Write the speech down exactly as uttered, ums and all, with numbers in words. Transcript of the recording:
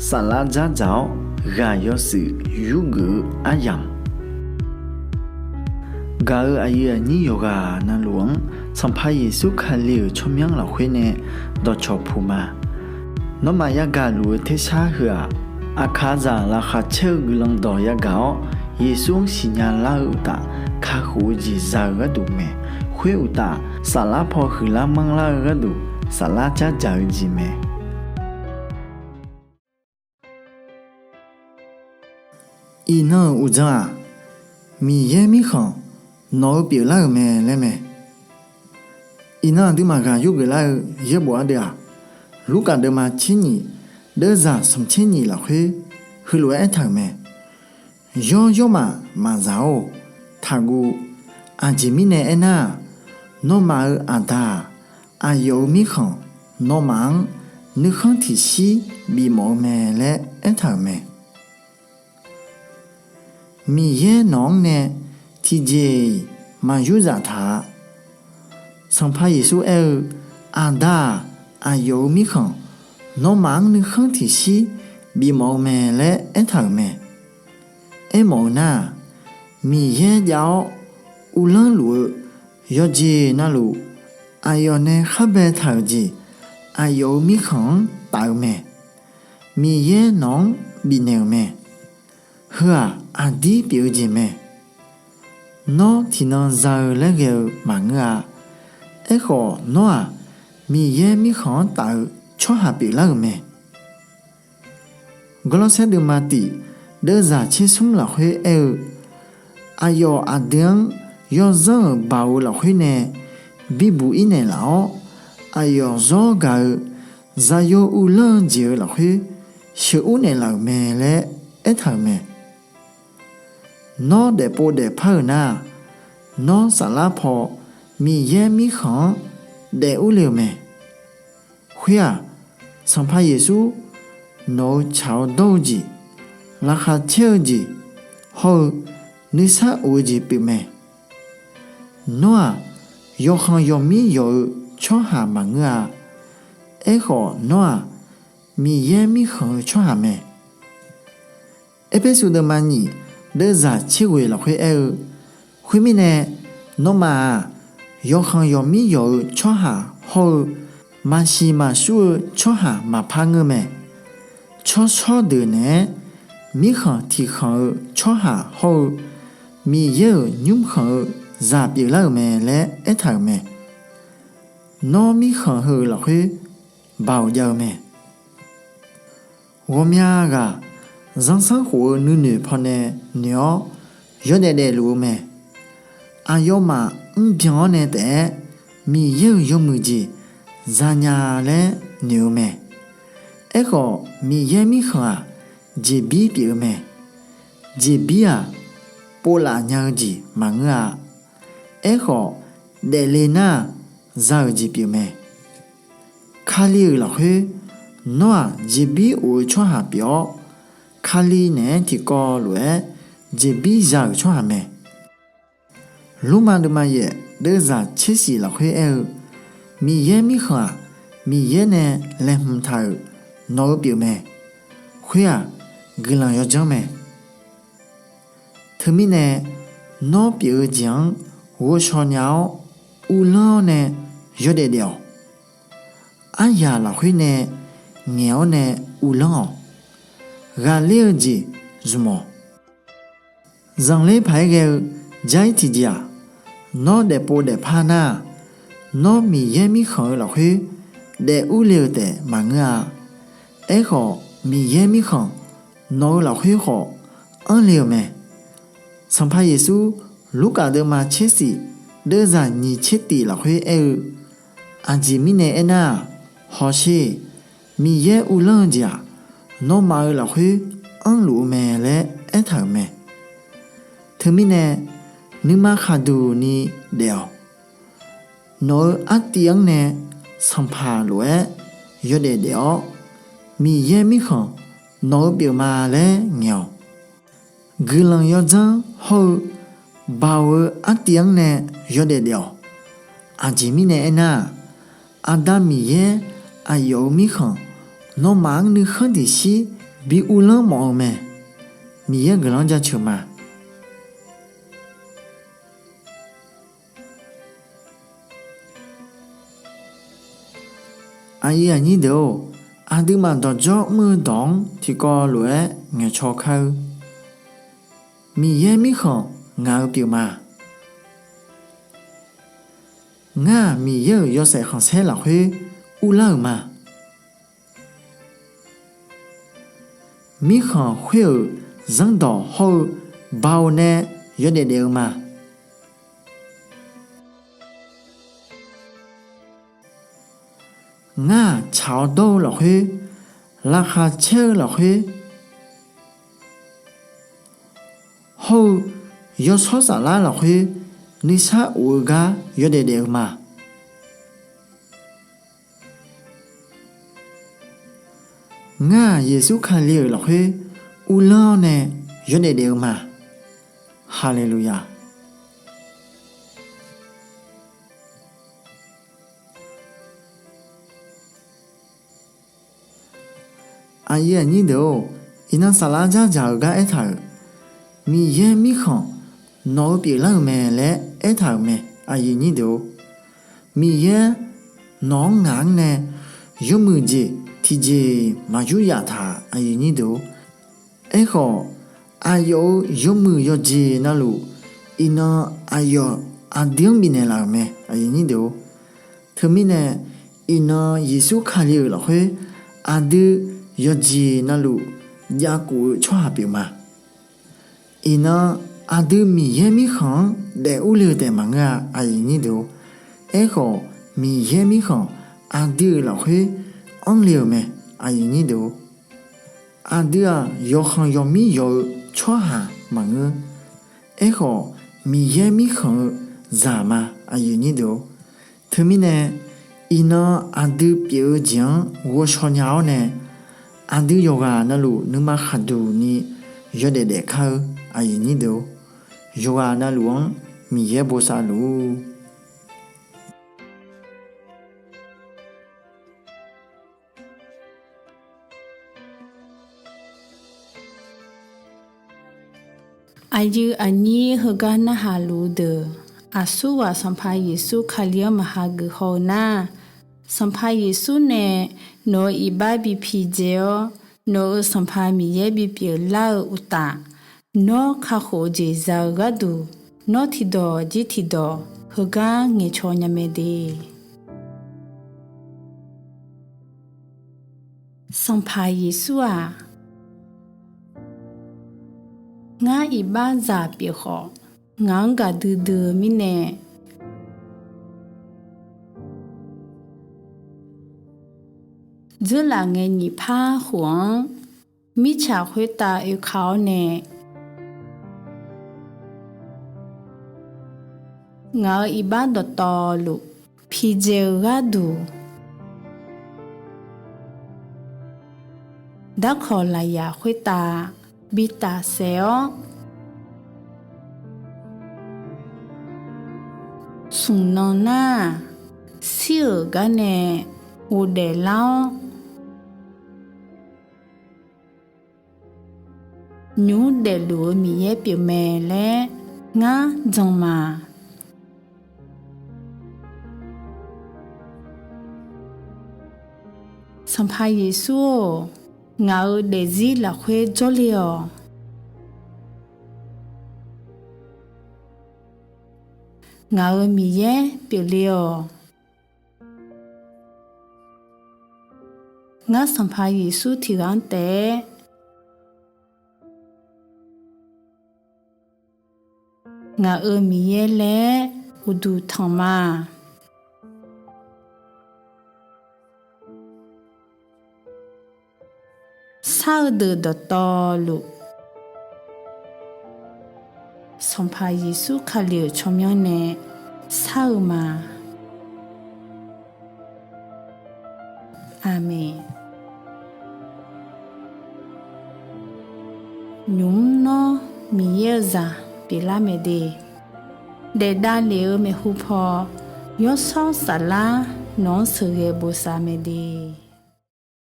Saflar dzardzaq-awr ghaq yawshuif yurgeuf-eu aryamq, gaq-euq aqyuif aqnyir yawqghaq navluf-anr Sanqpaq Yeqsur Kali-euq tsawrmyanr lafkhoer nae dawqcawq puq ma. Nawmaf yagaq luf-eu tersar heu-aq, aqkaqzaq laqkhaq caer-eu guiqlanq dawq yagaq-awr, Yeqsur-anr siqnya lar-eu uqtaf, kakhof-eu jeq za-eu gharduq mae. Khoer uqtaf, saflar paw huiqlar manrlar-eu gharduq, saflar dzardzaq-eu jeq mae. Iqnan-euq uqdzan-aq, Miqyaer Mirkhanq nawq-eu pyeuflar-euq mae laer mae. Iqnan aqduimaf ghaq yurgeuf lar-eu yaerbof ardeuv-aq, Lurkaf deuvma tser nyif, deuvzaq smq tser nyif lafkhoer heulof-aer aertaq-euq mae. Yawr yawrmaf maqzaq-or, taqguv. Aqjeq mirnae aernar-aq, nawmaf-euq Aqda-aq, aqyawf-euq mirkhanq nawmaf-anr nuikhanr tiqshir bifmawf-eu mae laer aertaq-euq mae. Miqyaer nawq-anr nae tiqjeq-iq maqyurzaf taq-a. Sanqpaq Yeqsur aer-eu, Aqda-aq, aqyawf-euq mirkhanq nawmaf-anr nuikhanr tiqshir bifmawf-eu mae laer aertaq-euq mae. Aermawf-eu nar-aq, Miqyaer jav-awr uvlanr luf-eu yawqjeq navluf, aqyawf nae khar baetaq-euq jeq aqyawf-euq mirkhanq-anr taf-eu mae. Miqyaer nawq-anr bifnaeq-euq mae. Heu-aq aqdir pyeuf-eu jeq mae. Nawr tiqnan za-eu laer ghae-eu maqngeur-a. Aerkhawf nawr-aq, Miqyaer mirkhanq-anr taf-eu tsawrhaq pyeuflar-euq mae. Gawrlawrsaer deuvma tiq, deuvzaq tser smr lafkhoer aer-eu, aqyawf aqdui-anr yawzanr-euq baoq-eu lafkhoer nae bibuq-ir naeqlaf-awr, aqyawf zawr gaq-eu zaqyo uvlanr-eu jeq-eu lafkhoer sheuqur naeqlaf-euq mae laer aertaq-euq mae. Nawr daefpov daefpar-euq nar-aq, nawr saflar paw Miqyaer mirkhanq-anr daef urle-euq mae. Khoer-aq, Sanqpaq Yeqsur nawq-eu tsaq-awr dawr-eu jeq, laqkhaq caer-eu jeq hawr-eu nuisar of-eu jeq pyeufmae. Nawr-aq, yawqkhanq yawqmir yawq-eu tsawrhaq maqngeur-a. Aerkhawf nawr-aq, Miqyaer mirkhanq-eu tsawrhaq mae. Erpersu deuvma nyiq, deuvzaq tser ghoeq lafkhoer aer-eu, khoermirnae, nawmaf-aq, yawqkhanq yawqmir yawq-eu tsawrhaq hawr-eu, maqsiq maqsur-eu tsawrhaq maqpar ngeur mae. Tsawrshawr deuq naeq-aer mirkhanq tiqkhanq-eu tsawrhaq hawr-eu, Miqyaer-euq nymrkhanq-eu zaq pyeuflar-euq mae laer aertaq-euq mae. Nawr mirkhanq heu-eu lafkhoer baoq jav-eu mae. Ghawqmya ghaq zanrsanrkhof-eu nuinoeq pawnae noeq-awr yawdaef daefluf-eu mae. Aqyawfmaf mrbyan-awr nae taef-aer Miqyaer-euq yawmuiq jeq zanya laer noeq-eu mae. Aerkhawf Miqyaer mirkhanq-aq jeqbir pyeuf-eu mae. Jeqbir-aq povlaf nya-eu jeq maqngeur-a. Aerkhawf daefle nar-aq za-euq jeq pyeufmae. Kali-euq lafkhoer nawr-aq jeqbir of-eu tsawrhaq pyeuf-awr, Kali naeq-aer tiqkawv lof-aer jeqbir za-euq tsawrhaq mae. Lormav deuvma yaef deuvzaq tser shif lafkhoer aer-eu, Miqyaer mirkhanq-aq Miqyaer nae laeqhmq taq-euq nawq-eu pyeufmae. Khoer-aq guiqlanq yawdzanr mae. Teumirnae nawr pyeuf-eu jeq-anr ghovshaw nya-awr uvlanr-awr nae yawdaef daef-awq. Aryaq lafkhoer nae ngaeq-awr nae uvlanr-awq. Ghaqler-eu jeq zmq-awq. Zanqler paq-aer ghae-eu jar-ir tiqjeq-aq, nawr daefpov daefpar nar-aq, nawr Miqyaer mirkhanq-eu lafkhoer daef urle-euq taef maqngeur-a. Aerkhawf Miqyaer mirkhanq nawq-eu lafkhoer khawf anrle-euq mae. Sanqpaq Yeqsur Lurkaf deuvma tser shif deuvzaq nyiq tser tif lafkhoer aer-eu, aqjeq mirnae aernar-aq, hawsher. Miqyaer uvlanr-eu jeq-aq nawmaf-eu lafkhoer anrluf-eu mae laer aertaq-euq mae. Teumirnae nuima khaqduq ni daef-awq. Nawq-eu artiv-anr nae sanqpaq lof-aer yawdaef daef-awr, Miqyaer mirkhanq nawq-eu pyeufma laer ngaeq-awq. Guiqlanq yawdzanr hawr-eu baoq-eu artiv-anr nae yawdaef daef-awq. Aqjeq mirnae aernar-aq, Aqda Miqyaer aqyawf-eu mirkhanq nawmaf-anr nuikhanr tiqshir bi uvlanr mawf-eu mae. Miqyaer guiqlanq jaceuq ma. Aqyuif aqnyir deuq-or, aqduimaf dawqdzawr mr-eu dawq-anr tiqkawv lof-aer ngaeqcaw kar-eur. Miqyaer mirkhanq ngaq-eu pyeuf ma. Ngar-aq Miqyaer-euq yawshaef khanqsaer lafkhoer uvlar-euq ma. Mirkhanq khoer-euq zanrdawq hawr-eu Baoq nae yawdaef daef-eu ma. Ngar-aq tsaq-awr dawr-eu lafkhoer, laqkhaq caer-eu lafkhoer hawr-eu yawshawr saflar lafkhoer nuisar of-eu gar yawdaef daef-eu ma. Ngar-aq Yeqsur Kali-euq lafkhoer uvlanr-awr nae yawdaef daef-eu ma. Haleluya! Aqyuif aqnyir deuq-or, iqnan saflar dzardzaq-eu gar aertaq-euq, Miqyaer mirkhanq nawq-eu pyeuflar-euq mae laer aertaq-euq mae, aqyuif aqnyir deuq-or. Miqyaer nawq-anr ngaq-anr nae yawmuiq jeq tiqjeq maqyur yaftaq, aqyuif aqnyir deuq-or. Aerkhawf, aqyawf-euq yawmuiq yawqjeq navluf, iqnan aqyawf aqdui-anr bifnaeq laf-euq mae, aqyuif aqnyir deuq-or. Teumirnae, iqnan Yeqsur Kali-euq lafkhoer aqdui yawqjeq navluf javkuf-eu tsawrhaq pyeuf ma. Iqnan aqdui Miqyaer mirkhanq-anr daef urle-eu taef maqngeur-a, aqyuif aqnyir deuq-or. Aerkhawf, Miqyaer mirkhanq aqdui-euq lafkhoer anrle-euq mae, aqyuif aqnyir deuq-or. Aqdui-aq yawqkhanq yawqmir yawq-eu tsawrhaq maqngeur. Aerkhawf, Miqyaer mirkhanq-eu zaq ma, aqyuif aqnyir deuq-or. Teumirnae, iqnan aqdui pyeuf-eu jeq-anr ghovshaw nya-awr nae, aqdui yawqghaq navluf nuima khaqduq ni yawdaef daef kar-eu, aqyuif aqnyir deuq-or. Yawqghaq navluf-anr Miqyaer bosav luf-ur. Aqyuif aqnyir heugar narhaq luf-eu deuq, aqsurghaq Sanqpaq Yeqsur Kali-anr maqha geuf haw-eu nar, Sanqpaq Yeqsur nae nawq-euq iqbax bi pidzae-awr, nawq-euq Sanqpaq Miqyaer bipyeuf lar-eu uqtaf, nawr kakhof-eu jeq za-eu gharduq, nawr tiqdawq jir tiqdawq heugar ngaeqcaw nya mae de. Sanqpaq Yeqsur-aq, ngar iqbaxzaq pyeuf khawf, ngaq-anr gaqdui dui-eu mirnae, dzeurlaf ngae nyiq par khof-anr mirtsaq khoertav oeka-awr nae, ngaq-euq iqbax dawqtawvluf pidzae-eu gharduq, darkawq lafyaq khoertav bi tafsaef-awr, smq nan nar-aq, shir-euq gar nae ghofdaef lar-awr, nymq mr daefluf-eu Miqyaer pyeufmae laer ngar jan ma. Sanqpaq Yeqsur-or, ngaq-euq daefzir lafkhoer jawrle-awq. Ngaq-euq Miqyaer pyeufle-awq. Ngar Sanqpaq Yeqsur tiqghaq-anr taef-aer ngaq-euq Miqyaer laer uqduq tanq ma. Shar-eu deuq dawqtawvluf, Sanqpaq Yeqsur Kali-euq tsawrmyanr nae shar-eu ma. Aqmeq. Nymq mr nawr Miqyaer-eu zaq pyeuflar mae de. Daef davlef-eu maeqhu paw, yawshawr saflar nawq-anr sheuqghae bosav mae de.